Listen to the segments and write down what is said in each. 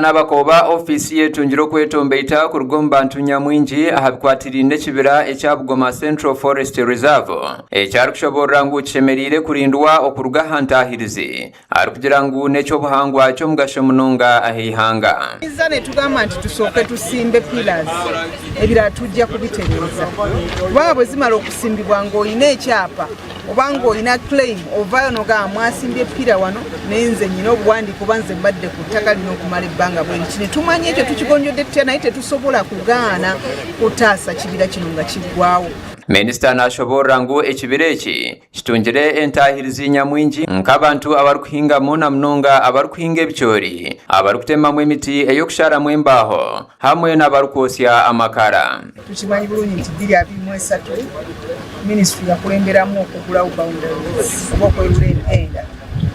Nabakooba ofiisi ye etungire okwetombeita kuruga omu bantu nyamwingi aha bikwatiriine n'ekibira ekya Bugoma Central Forest Reserve eki arikushoboorora ngu kishemereire kurindwa okuruga aha ntaahirizi arikugira ngu n'eky'obuhangwa ky'omugasho munonga aha ihanga. Twiza netugamba nti tusooke tusimbe pillars ebirala tujja kubitereeza kubanga bwezimara okusimbibwa nga olina ekyapa oba nga olina claim ovaayo nogamba mwasimbye pillar wano naye nze nyina obuwandiike oba nze mbadde ku ttaka lino okumala ebbanga bweriti netumanya ekyo tukigonjodde tutya naye tetusobola kugaana kutaasa kibira kino nga kiggwawo. Minisita nashoboorora ngu ekibira eki kitungire entaahirizi nyamwingi nk'abantu abarikuhingamu na munonga abarikuhinga ebicoori, abarikutemamu emiti ey'okusharamu embaaho hamwe n'abarikwotsya amakara. Tukimanyi bulungi nti 2023 minisitule yakulemberamu okugulawo boundaries oba okwerura empenda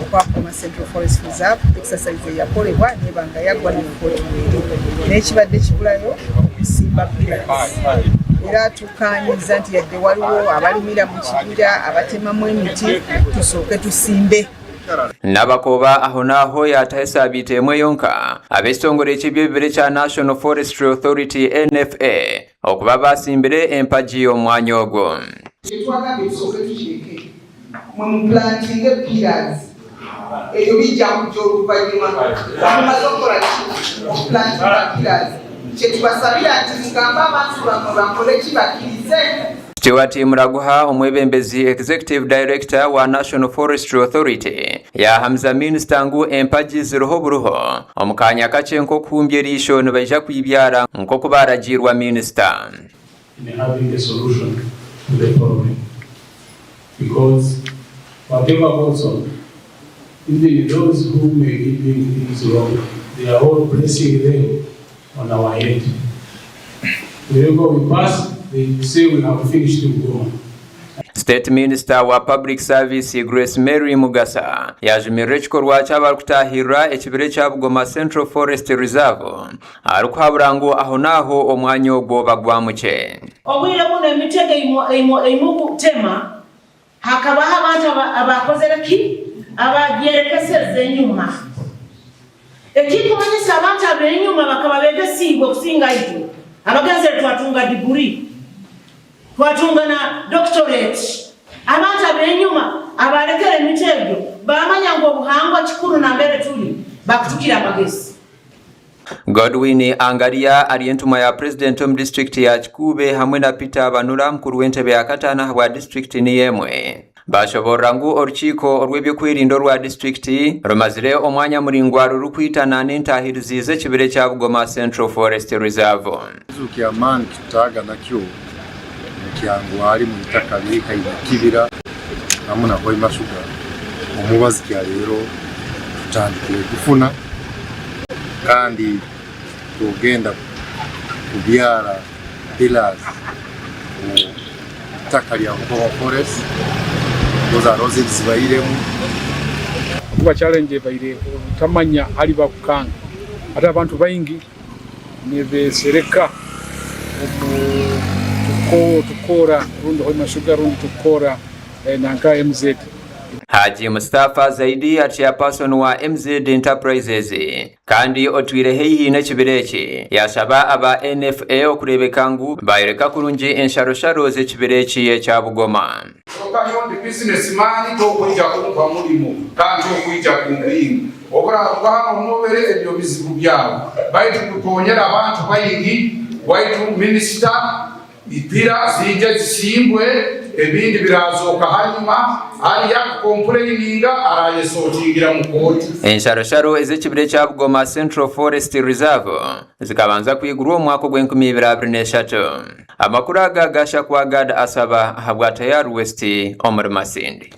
okwa Bugoma Central Forest Reserve exercise eyakolebwa neba nga yaggwa ne report weeri naye kibadde kibulayo okusimba pillars era tukkaanyizza nti yadde waliwo abalimira mu kibira abatemamu emiti tusooke tusimbe. Nabakooba ahonaaho yaataho esaabiiti emwe yonka ab'ekitongore ky'eby'ebibira ekya National Forestry Authority, NFA, okuba baasimbire empagi omu mwanya ogwo. Kyetwagambye tusooke tukireke mwe mu plantinge pillars ebyo bijja kujja oluvannyuma nga mumaze okukola ki okuplantinga pillars kyetubasabira nti mugambe abantu bammwe bakole ki bakkirize. Stuart Muraguha, omwebembezi Executive Director wa National Forestry Authority, yaahamiza minisita ngu empagi ziriho buruho, omu kaanya kakye nk'okuhumbya eriisho nibaija kwibyara nk'oku baaragiirwa minisita. In having a solution to the problem because whatever goes on, even those who may be doing things wrong, they are all placing them on our head. Wherever we pass, they say we have finished Bugoma. State Minister wa Public Service Grace Mary Mugasa yaajumirira ekikorwa ky'abarikutaahirira ekibira ekya Bugoma Central Forest Reserve arikuhabura ngu ahonaaho omwanya ogwo bagwamukye. Obwire bunu emitego ei mukutema hakabaho abantu abakozere ki? Abagyerekeseze enyuma. Ekikumanyisa abantu ab'enyuma bakaba begesiibwe kusinga itwe abagenzere twatunga diguri, twatunga na doctorate. Abantu ab'enyuma abalekere emiti egyo bamanya ngu obuhangwa kikuru nambere tuli bakutukira amagezi. Godwin Angaria ari entumwa ya Purezidenti omu disiturikiti ya Kikuube hamwe na Peter Banura mukuru w'entebe ya kataano ahabwa disiturikiti niyo emwe bashoboorora ngu orukiiko orw'ebyokwerinda orwa disiturikiti rumazire omwanya muraingwa rurikwitana n'entaahirizi z'ekibira ekya Bugoma Central Forest Reserve. Ekizibu ky'amaani kitutaaga nakyo nikyangwari mu itaka riri haihi na kibira hamu na Hoima Sugar. Omubazi kyaleero tutandikire gufuna kandi tugenda kubyara pillars mu itaka lya Bugoma Forest because haroho ezindi zibairemu. Ahakuba challenge ebaire obutamanya hali bakukanga hati abantu baingi nibesereka omu tukoora rundi Hoima Sugar rundi tukoora nanka MZ. Haji Mustafa Zaidi Chairperson wa MZ Enterprises kandi otwire haihi n'ekibira eki yaashaba aba NFA okureebeka ngu baayoreka kurungi ensharosharo z'ekibira eki ekya Bugoma. Kyoka nyowe ndi business man tokwija kumpa murimo kandi tokwija kumbinga. Obu oraruga hanu onobere ebyo bizibu byawe. Baitu kukonyera abantu baingi waitu minisita ipira ziije zisimbwe ebindi birazoka hanyuma ari yakukompureininga arayesotingira mu kooti. Ensharosharo ez'ekibira ekya Bugoma Central Forest Reserve zikabanza kwigurwa omu mwaka ogw'enkumi ibiri 23. Amakuru aga gashakwa Gad Asaba ahabwa Tayari West omuri Masindi.